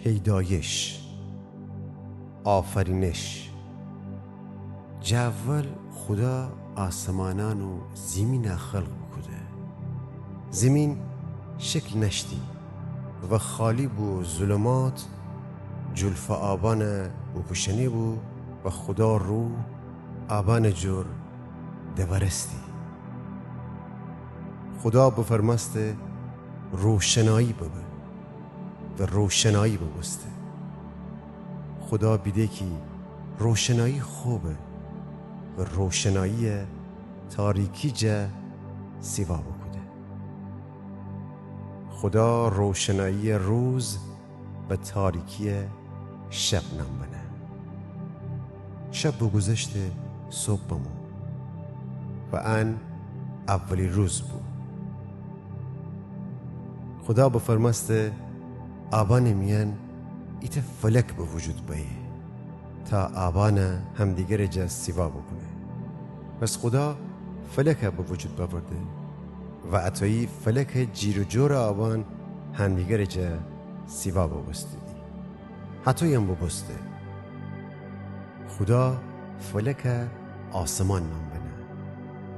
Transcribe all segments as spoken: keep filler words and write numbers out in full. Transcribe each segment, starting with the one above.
پیدایش، آفرینش. جٚه اول خودا آسمانأن و زیمینَ خلق بوکوده. زیمین شکل نأشتی و خالی بو و ظلمات جلفٚ آبأنَ بوپوشأنه‌بو و خودا روح آبأنٚ جور دورستی. خودا بفرمأسته: روشنایی ببه. و روشنایی بوبوسته. خودا بیده کی روشنایی خوبه و روشناییَ تاریکی جا سیوا بوکوده. خودا روشنایی روز و تاریکیَ شب نام بنه. شب بوگوذشته، صبح بمو و ان اولی روز بو. خودا بفرمأسته: آبأنٚ میأن ایتأ فلک به وجود بأیه تا آبأنَ همدیگرٚ جا سیوا بوکونه. پس خودا فلکَ به وجود بأورده و اطویی فلکٚ جیر و جورٚ آبأن همدیگرٚ جا سیوا بوبوستیدی. هطویم بوبوسته. خودا فلکَ آسمان نام بنه.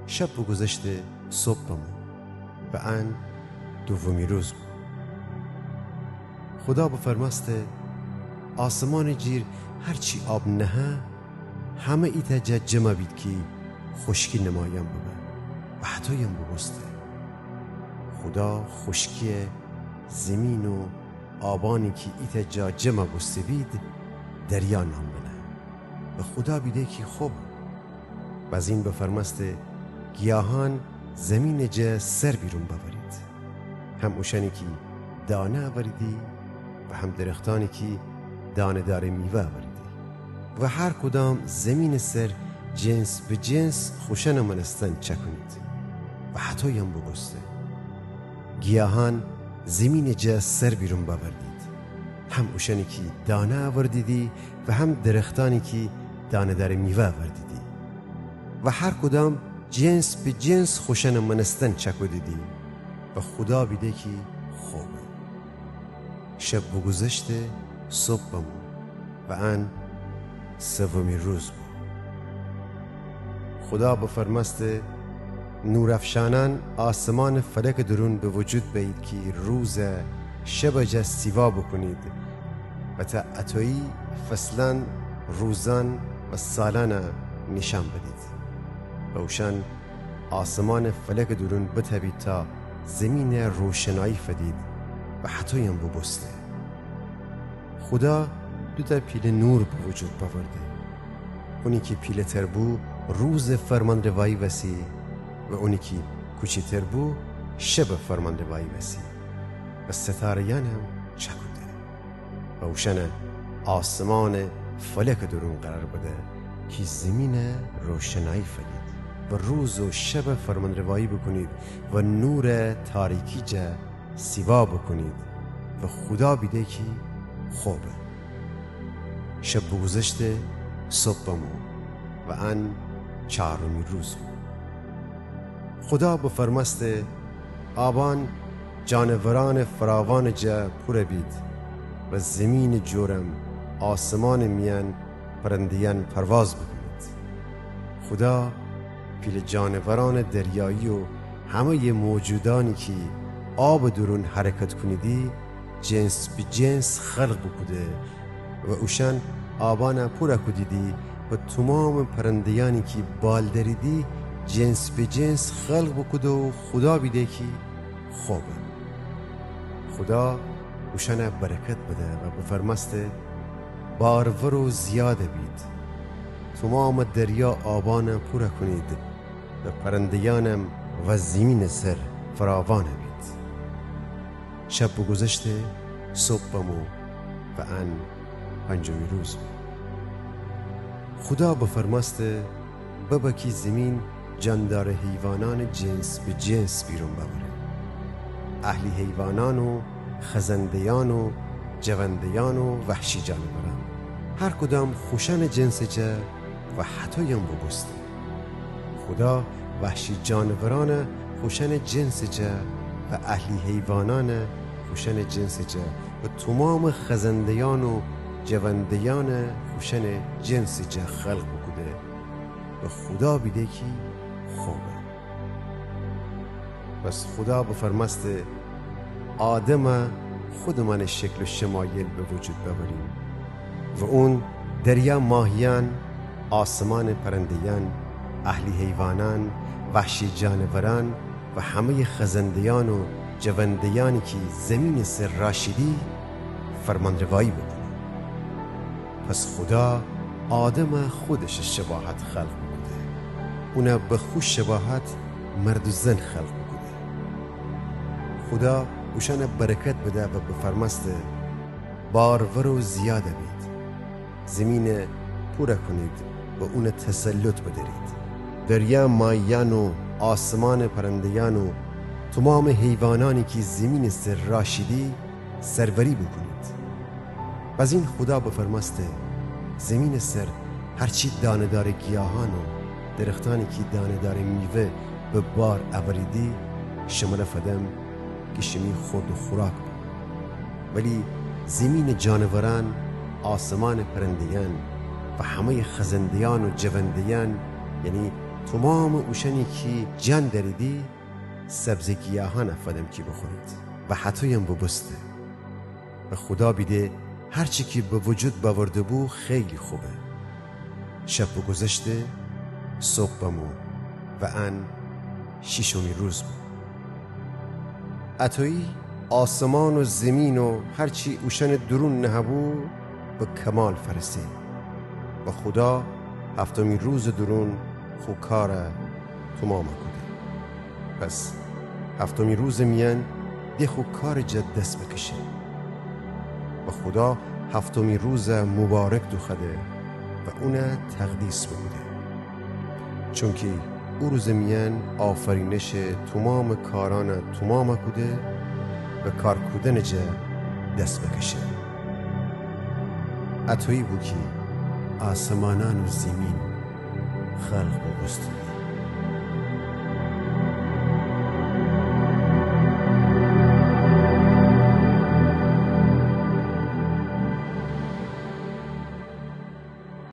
شب بوگوذشته، صبح بمو و ان دومی روز بو. خودا بفرمأسته: آسمانٚ جیر هرچی آب نهه، همه ایتأ جا جمع بید کی خوشکی نمایان ببه. و هطویم بوبوسته. خودا خوشکیَ زیمین و آبأنی کی ایتأ جا جمع بوسته بید دریا نام بنه. و خودا بیده کی خوبه. بزین بفرمأسته: گیاهأن زیمینٚ جا سر بیرون بأورید، هم اوشأنی کی دانه اوریدی و هم درختأنی کی دانه‌دارٚ میوه اوریدی. و هر کدام زیمینٚ سر جنس به جنس خوشأنٚ مأنستن چأکونید. و هطویم بوبوسته. گیاهأن زیمینٚ جا سر بیرون بأوردید، هم اوشأنی کی دانه اوردیدی و هم درختأنی کی دانه‌دارٚ میوه اوردیدی. و هر کدام جنس به جنس خوشأنٚ مأنستن چأکودیدی و خودا بیده کی خوبه. شب بوگوذشته، صبح بمو و ان سومی روز بو. خودا بفرمأسته: نورافشأنأن آسمانٚ فلکٚ دورون به وجود بأیید کی روزَ شبٚ جا سیوا بوکونید و تا اطویی فصلأن، روزأن و سالأنَ نیشأن بدید و اوشأن آسمانٚ فلکٚ دورون بتأبید تا زیمینَ روشنایی فدید و هطویم بوبوسته. خودا دوتأ پیله نور به وجود بأورده. اونی کی پیله‌تر بو روزٚ فرمانروایی وسی و اونی کی کوچیتر بو شبٚ فرمانروایی وسی و ستاره‌یأنم چأکوده. و اوشأنَ آسمانٚ فلکٚ دورون قرار بده کی زیمینَ روشنایی فدید و روز و شبَ فرمانروایی بوکونید و نورَ تاریکی جا سیوا بوکونید و خودا بیده کی خوبه. شب بوگوذشته، صبح بمو و ان چارمی روز بو. خودا بفرمأسته: آبأن جانورأنٚ فراوانٚ جا پورَ بید و زیمینٚ جورم آسمانٚ میأن پرنده‌یأن پرواز بوکونید. خودا پیله جانورأنٚ دریایی و همه‌یٚ موجودأنی کی آبٚ دورون حرکت کونیدی جنس به جنس خلق بوکوده و اوشأن آبأنَ پورَ کودیدی و تومامٚ پرنده‌یأنی کی بال دأریدی جنس به جنس خلق بوکوده و خودا بیده کی خوبه. خودا اوشأنَ برکت بده و بفرمأسته: بارور و زیادَ بید. تومامٚ دریا آبأنَ پورَ کونید و پرنده‌یأنم و زیمینٚ سر فراوانَ بید. شب بوگوذشته، صبح بمو و ان پنجمی روز بو. خودا بفرمأسته: ببه کی زیمین جاندارٚ حیوانأنٚ جنس به جنس بیرون بأوره، اهلی حیوانأن و خزنده‌یأن و جونده‌یأن و وحشی جانورأن، هر کدام خوشأنٚ جنسٚ جا و هطویم بوبوسته. خودا وحشی جانورأنَ خوشأنٚ جنسٚ جا و اهلی حیوانأنَ خوشأنٚ جنسٚ جا و تومامٚ خزنده‌یأن و جونده‌یأنَ خوشأنٚ جنسٚ جا خلق بوکوده و خودا بیده کی خوبه. پس خودا بفرمأسته: آدمَ خودمأنٚ شکل و شمایل به وجود بأوریم و اون دریا ماهیأن، آسمانٚ پرنده‌یأن، اهلی حیوانأن، وحشی جانورأن و همه‌یٚ خزنده‌یأن و جونده‌یأنی کی زیمینٚ سر رأشیدی فرمانروایی بوکونه. پس خودا آدمَ خودشٚ شباهت خلق بوکوده. اونَ به خو شباهت مرد و زن خلق بوکوده. خودا اوشأنَ برکت بده و بفرمأسته: بارور و زیادَ بید، زیمینَ پورَ کونید و اونَ تسلط بدأرید. دریا ماهیأن و آسمانٚ پرنده‌یأن و تومامٚ حیوانأنی کی زیمینٚ سر رأشیدی سروری بوکونید. بزین خودا بفرمأسته: زیمینٚ سر هرچی دانه‌دارٚ گیاهأن و درختأنی کی دانه‌دارٚ میوه به بار اوریدی، شمرَ فدم کی شیمی خورد و خوراک بو. ولی زیمینٚ جانورأن، آسمانٚ پرنده‌یأن و همه‌یٚ خزنده‌یأن و جونده‌یأن، یعنی تومامٚ اوشأنی کی جان دأریدی، سبزٚ گیاهأنَ فدم کی بوخورید. و هطویم بوبوسته. و خودا بیده هرچی کی به وجود بأورده‌بو خیلی خوبه. شب بوگوذشته، صبح بمو و ان شیشمی روز بو. اطویی آسمان و زیمین و هرچی اوشأنٚ دورون نهه‌بو به کمال فأرسه. و خودا هفتمی روزٚ دورون خو کارَ تومامَ کوده. پس هفتمی روزٚ میأن ده خو کارٚ جا دس بکشه. و خودا هفتمی روزَ موبارک دوخوأده و اونَ تقدیس بوکوده. چونکی او روزٚ میأن آفرینشٚ تومامٚ کارأنَ تومامَ کوده و کار کودنٚ جا دس بکشه. اطویی بو کی آسمانأن و زیمین خلق بوبوستیدی.